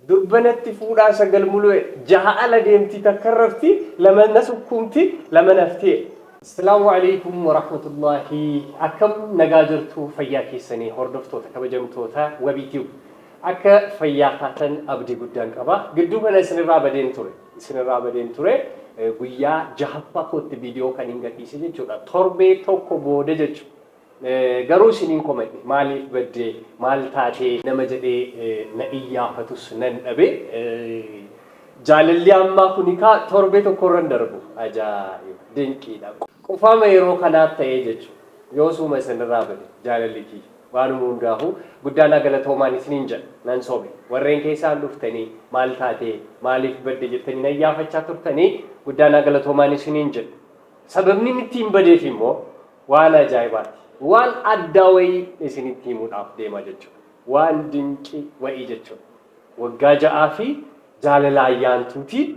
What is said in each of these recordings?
Durba natti fuudhaa sagal muluu jaha ala deemti takka rafti lama na sukkuumti lama nafti. Assalaamu alaikum warahmatullahi. Akkam nagaa jirtu, fayyaa keessanii, hordoftoota kabajamtoota Wabii Tube? Akka fayyaa taatan abdii guddaan qaba. Gidduu kana isinirraa badeen ture. Isinirraa badeen ture. Guyyaa jahaffaa kootti viidiyoo kan hin gadhiise jechuudha. Torbee tokko booda jechuudha. Garuu isiniin komadhe, maaliif baddee, maal taatee nama jedhee na iyyaafatus nan dhabe. Jaalalli ammaa kuni kaa torbee tokkorra hin darbu. Ajaa'iba! Dinqiidha. Qufama yeroo kanaaf ta'ee jechuudha. Yoo suuma isinirraa bade jaalalli kiyya. Waanuma hundaafuu guddaa naa galatoomaan isiniin jedha. Nan sobe. Warreen keessaan dhuftanii maal taatee, maaliif badde jettanii na iyyaafachaa turtanii, guddaa naa galatoomaan isiniin jedha. Sababni inni ittiin badeef immoo waan ajaa'ibaati. Waan addaa wayii isinitti himuudhaaf deema jechuudha. Waan dinqii wayii jechuudha. Waggaa 6 fi jaalala ayyaantuutiin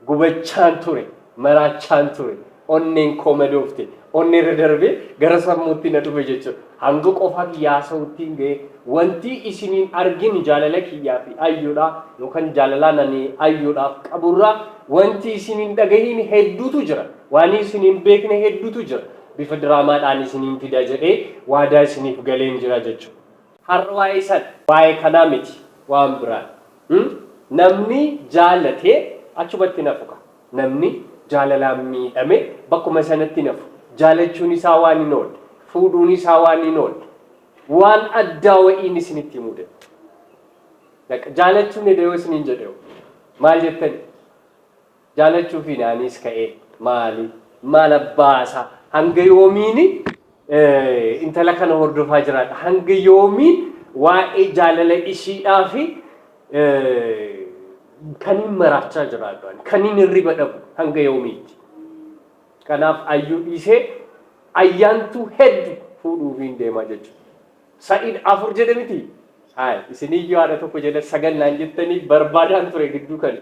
gubachaan ture, maraachaan ture, onneen koo madoofte, onneerra darbee gara sammuutti na dhufe jechuudha. Hanga qofaa kiyya haasa'uttiin ga'e. Wanti isiniin arginu jaalala kiyyaa fi ayyuudhaa yookaan jaalalaan ani ayyuudhaaf qaburraa wanti isiniin dhagahiin hedduutu jira. Waan isiniin beekne hedduutu jira. Bifa diraamaadhaan isiniin fida jedhee waadaa isiniif galeen jira jechuudha. Har'a waa'ee sana, waa'ee kanaa miti, waan biraan. Namni jaalate achumatti hin hafu kaa. Namni jaalalaan miidhame bakkuma sanatti hin hafu. Jaalachuun isaa waan hin oolle, fuudhuun isaa waan hin oolle. Waan addaa wa'iin isinitti himuu danda'a. Bakka jaalachuun eda yoo isiniin jedhe hoo maal jettani? Jaalachuu fi anis ka'ee maali? Maal abbaasaa? Hanga yoomiini intala kana hordofaa jiraadha? Hanga yoomiin waa'ee jaalala ishiidhaa fi kaniin maraachaa jiraadhu ani? Kaniin hirriba dhabu hanga yoomiitti? Kanaaf ayyuu dhiisee ayyaantuu heddu fuudhuufiin deemaa jechuudha. Sa'id afur jedhe miti? Haay, isiniyyuu haadha tokko jedha sagal naan jettanii barbaadaan ture gidduu kana.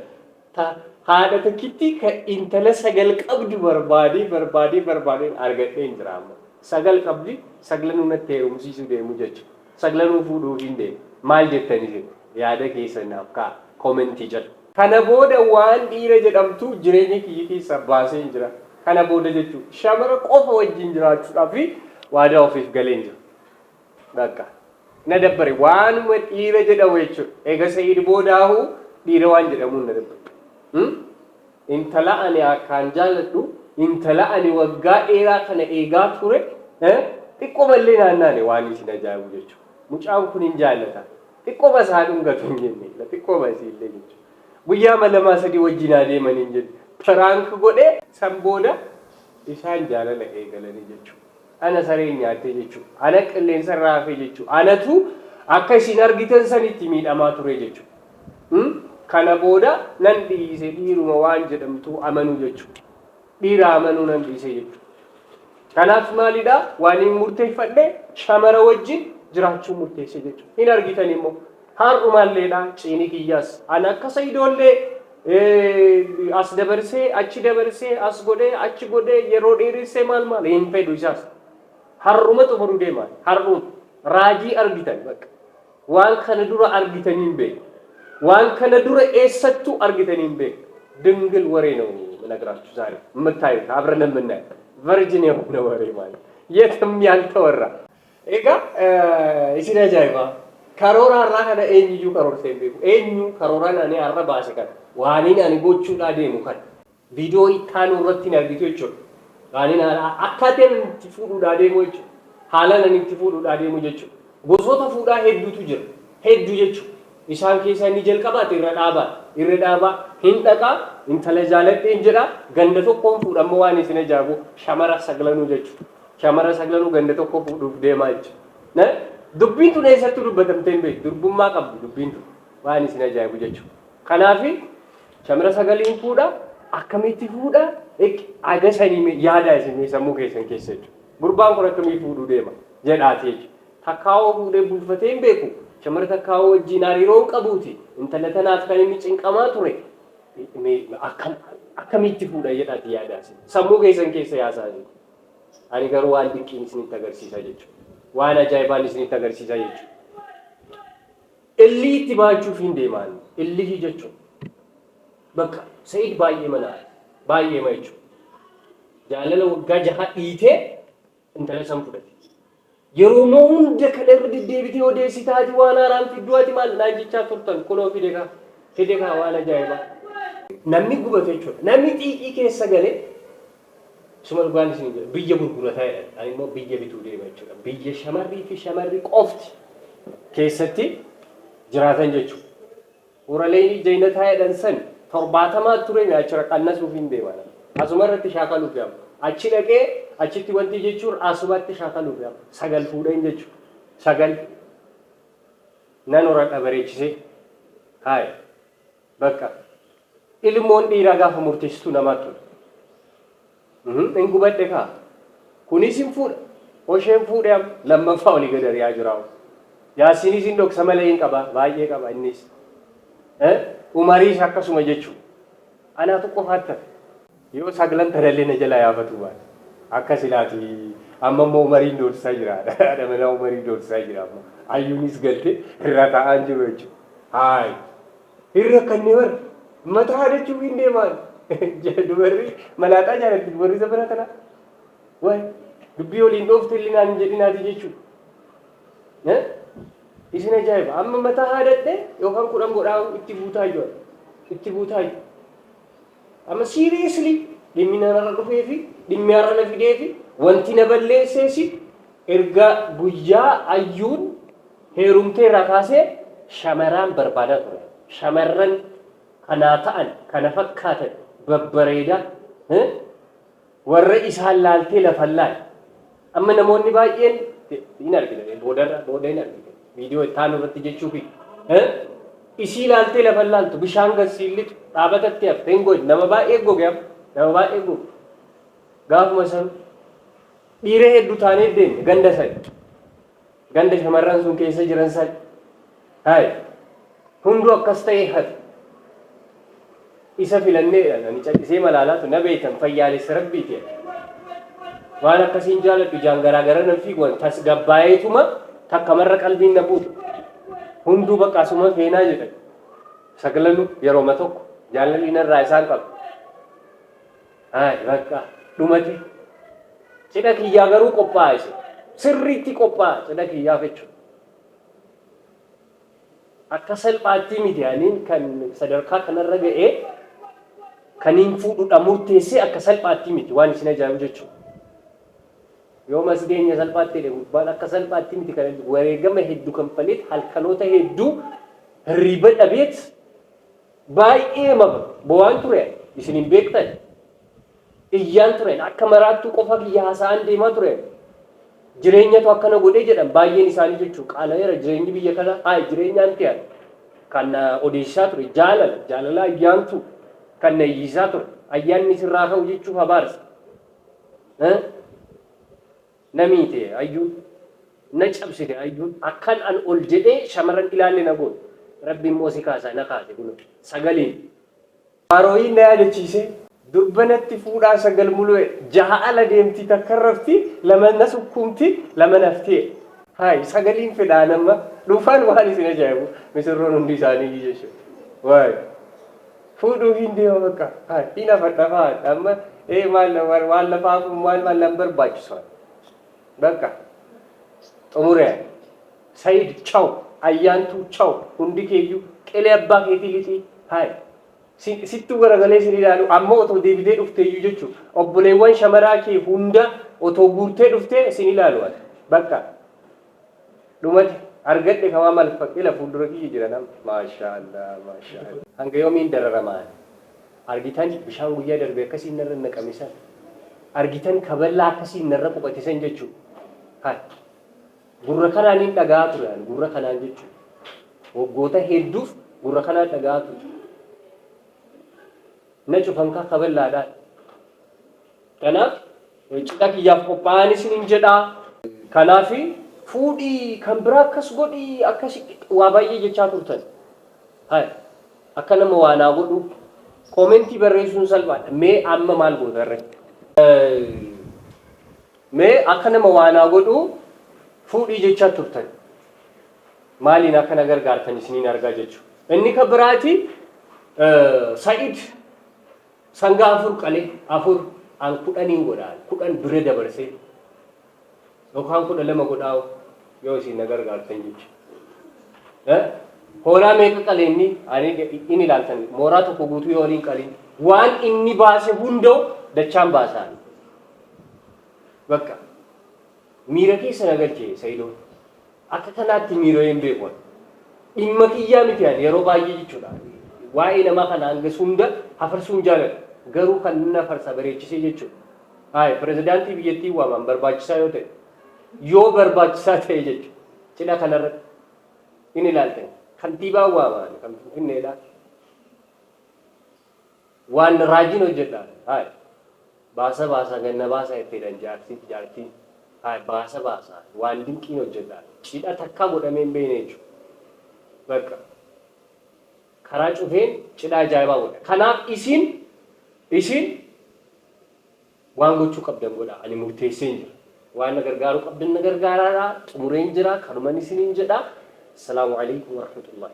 Ta haadha tokkitti ka intala sagal qabdu barbaadee barbaadee barbaadeen argadheen jira amma. Sagal qabdi, saglanuu natti heerumsiisuu deemu jechuudha. Saglanuu fuudhuufiin deema. Maal jettan isin? Yaada keessan naaf kaa'a komentii jala. Kana booda waan dhiira jedhamtu jireenya kiyya keessaa baaseen jira. Kana booda jechuudha. Shamara qofa wajjin jiraachuudhaaf waadaa ofiif galeen jira. Bakka. Na dabbare waanuma dhiira jedhamu jechuudha. Eega Sa'iid boodaahu dhiira waan jedhamuun na dabbare. Intala ani akkaan jaaladhu, intala ani waggaa dheeraa kana eegaa ture, xiqqoomallee naannaane waan isin ajaa'ibu jechuudha. Mucaan kun hin jaallata. Xiqqooma isaa dhungatu hin jenne. Xiqqooma isiillee jechuudha. Guyyaa lamaa sadii wajjin haa deeman hin jenne. Prank godhee san booda isaan jaalala eegalanii jechuudha. Ana sareen nyaattee jechuudha. Ana qilleensa irraa hafee jechuudha. Anatu akka isin argitan sanitti miidhamaa ture jechuudha. Kana booda nan dhiise dhiiruma waan jedhamtu amanuu jechuudha. Dhiira amanuu nan dhiise jechuudha. Kanaaf maalidha waan hin murteeffadhe, shamara wajjin jiraachuu murteesse jechuudha. Hin argitan immoo har'umalleedha ciini kiyyaas. Ana akka Sa'idoollee as dabarsee achi dabarsee, as godhee achi godhee, yeroo dheeressee maal maal hin fedhu isaas. Har'uma xumuruu deema. Har'uma raajii argitan bakka. Waan kana dura argitanii hin beeku. Waan kana dura eessattuu argitanii hin beeku. ድንግል ወሬ ነው የምነግራችሁ ዛሬ የምታዩት አብረን የምናየው virgin የሆነ ወሬ ማለት የትም ያልተወራ። Egaa isin ajaa'iba. Karoora har'aa kana eenyuyyuu karoorsee hin beeku. Eenyu karooraan ani har'a baase kana, waaniin ani gochuudhaa deemu kana, viidiyoo ittaanuu irratti hin argitu jechuudha. Waaniin akkaataan ani itti fuudhuudhaa deemu jechuudha. Haalaan ani itti fuudhuudhaa deemu jechuudha. Gosoota fuudhaa hedduutu jira. Hedduu jechuudha. Isaan keessaa inni jalqabaati irra dhaabaa. Irra dhaabaa hin dhaqaa, intala jaaladheen jedhaa, ganda tokkoon fuudhammoo. Waan isin ajaa'ibu shamara saglanuu jechuudha. Shamara saglanuu ganda tokko fuudhuuf deemaa jechuudha. Dubbiin tun eessattuu dubbatamtee hin beektu. Durbummaa qabdi dubbiin tun. Waan isin ajaa'ibu jechuudha. Kanaaf shamara sagaliin fuudha, akkamitti fuudha aga sanii yaadaa isin sammuu keessan keessa jechuudha. Gurbaan kun akkamii fuudhuu deema jedhaati jechuudha. Takkaawoo fuudhee bulfatee hin beeku. Shamara takkaawoo wajjin hariiroo hin qabuuti. Intala tanaaf kan inni cinqamaa ture. Akkamitti fuudha jedhaati yaadaa isin. Sammuu keessan keessa yaasaa isin. Ani garuu waan dinqiin isinitti agarsiisa jechuudha. Waan ajaa'ibaan isinitti agarsiisa jechuudha. Illii itti baachuuf hin deemaan. Illihii jechuudha. Bakka Sa'id baay'ee mana baay'ee ma jechuudha. Jaalala waggaa jaha dhiitee intala san fudhate. Yeroo moo hunda kana irra deddeebitee odeessitaati waan haaraan fidduu ati maal naan jechaa turtan kunoo fide kaa fide kaa waan ajaa'ibaa. Namni gubate jechuudha. Namni xiiqii keessa galee suma dhugaan isin jedha biyya gurgurataa jedhan. Ani immoo biyya bituu deema jechuudha. Biyya shamarrii fi shamarri qofti keessatti jiraatan jechuudha. Huraleeynii jeynataa jedhan san torbaatamaa ture achira qannasuuf hin deema. Asuma irratti shaakaluuf yaama. Achi dhaqee achitti wanti jechuun asumatti shaakaluuf yaama. Sagal fuudheen jechuudha. Sagal nan horadha bareechisee. Haaya. Bakka ilmoon dhiiraa gaafa murteessitu namaatti tola. Hin gubadhe kaa. Kunis hin fuudha. Osheen fuudhe amma lammaffaa olii gad ari'aa jira. Yaasinis hin dhoksa malee hin qaba. Baay'ee qaba innis. Umariis akkasuma jechuudha. Anaatu qofaatti hafe. Yoo saglan tanallee na jalaa yaafatu baate. Akka silaati amma immoo Umariin doorsisaa jira. Haadha manaa Umariin doorsisaa jira amma. Ayyuunis galte irraa taa'aan jiru jechuudha. Haay. Hin rakkanne bar. Mataa haadachuuf hin deemaan. Dubarri malaaxaa jaalatti dubarri zabana kana. Waay dubbii waliin dhoofte illee naan hin jedhinaati jechuudha. Isin ajaa'iba. Amma mataa haadadhe yookaan 10 godhaa itti guutaa jiru. Itti guutaa jiru. Amma seriously dhimmi narra dhufee fi dhimmi har'a na fidee fi wanti na balleesseesi erga guyyaa ayyuun heerumtee irraa kaasee shamaraan barbaadaa ture. Shamarran kanaa ta'an kana fakkaatan babbareedaa warra isaan laaltee lafan laal. Amma namoonni baay'een hin argine boodarra booda hin argine viidiyoo itti aanu irratti jechuufi. Isii laaltee lafan laaltu bishaan gad siin lixu dhaabatatti hafte hin gogne nama baay'ee goge amma nama baay'ee goge. Gaafuma san dhiira hedduu taanee deemne ganda sani. Ganda shamarran sun keessa jiran san. Hayi hunduu akkas ta'ee hafe. Isa filanneedhaan ani callisee malaalaatu na beektan fayyaalessa rabbiiti. Waan akkasiin jaaladhu ijaan garaa gara nan fiigu tasgabbaa'eetuma takkamarra qalbiin na buutu. Hunduu bakka asuma feenaa jedhan. Sagalanu yerooma tokko jaalalli narraa isaan qaba. Hayi bakka dhumate. Cidha kiyyaa garuu qophaa'a isin. Sirriitti qophaa'a cidha kiyyaaf jechuudha. Akka salphaatti miti aniin kan sadarkaa kanarra ga'ee kaniin fuudhudha murteessee akka salphaatti miti waan isin ajaa'ibu jechuudha. Yoo mas geenya salphaatti jedhe gurbaan akka salphaatti miti kan wareegama hedduu kanfaleet halkanoota hedduu hirriiba dhabeet baay'ee maba bo'aan ture isin hin beektan. Iyyaan ture akka maraattuu qofa kiyya haasa'aan deemaa ture. Jireenyatu akkana godhee jedhan baay'een isaanii jechuun qaala'eera jireenyi biyya kanaa haa jireenyaan ta'an kan na odeessisaa ture jaalala jaalala ayyaantu kan na iyyisaa ture ayyaanni sirraa ka'u jechuuf abaarsa. Na miite ayyuun na cabsite ayyuun akkan an ol jedhee shamarran ilaalle na goote rabbi immoo si kaasa na kaase kunoo sagaliin. Faarooyiin na yaadachiise. Durba natti fuudhaa sagal mulu'e jaha ala deemti takka rafti lama na sukkuumti lama nafti. Hayi sagaliin fedhaa nama dhufan waan isin ajaa'ibu misirroon hundi isaanii jechuudha. Waay fuudhuu hin deema bakka hayi hin hafadha fa'aadha amma ee maal waan lafaa maal maal nan barbaachisu bakka xumuree. Said chaw ayyaantuu chaw hundi keeyyuu qilee abbaa keetii lixii hayi sittuu garagalee sin ilaalu amma otoo deebitee dhufteeyyuu jechuu obboleewwan shamaraa kee hunda otoo guurtee dhuftee sin ilaalu ati bakka dhumate argadhe kamaa malfa ila fuuldura kiyya jira nama maashaallah maashaallah hanga yoomiin dararamaan argitan bishaan guyyaa darbe akkasiin narra naqame san argitan kaballaa akkasiin narra quphate san jechuu hayi Gurra kanaanin dhaga'aa ture ani gurra kanaan jechuudha. Waggoota hedduuf gurra kanaan dhaga'aa ture. Na cufan kaa kaballaadhaan. Kanaaf cidha kiyyaaf qophaa'aan isiniin jedhaa. Kanaaf fuudhii kan biraa akkas godhii akkas waa baay'ee jechaa turtan. Hai akka nama waa naa godhuu koomentii barreessuun salphaadha. Mee amma maal goota irratti? Mee akka nama waa naa godhuu fuudhii jechaa turtan. Maaliin akka na gargaartan isiniin argaa jechu. Inni ka biraati Sa'id sangaa 4 qalee 4 an 10n godhaan 10 bira dabarsee yookaan 12 godhaa yoo isin na gargaartan jecha. Hoolaa meeqa qale inni ani inni ilaaltan mooraa tokko guutuu yoo waliin qalin waan inni baase hunda'u dachaan baasaan. Bakka miira keessa na galche Sa'idoon. Akka kanaatti miira'ee hin beeku ani. Dhimma kiyyaa miti ani yeroo baay'ee jechuudha. Waa'ee namaa kana hangas hunda hafarsuu hin jaaladhu. Garuu kan inni hafarsa bareechisee jechuudha. Hayi pirezidaantii biyyattii waamaan barbaachisaa yoo ta'e. Yoo barbaachisaa ta'e jechuudha. Cidha kanarratti hin ilaaltan. Kantiibaa waamaan kan Finfinneedha. Waan raajiin hojjedha. Hayi. Baasa baasa ganna baasa jetteedhan jaarsiif jaartiin. Hayi baasa baasa waan dinqiin hojjedha. Cidha takkaa godhamee hin beekne jechuudha. Bakka. Karaa cufeen cidha ajaa'ibaa godha. Kanaaf isin isin waan gochuu qabdan godha. Ani murteesseen jira. Waan na gargaaruu qabdan na gargaaraadha. Xumureen jira. Kanuman isiniin jedha. Assalaamu alaikum warahmatullahi.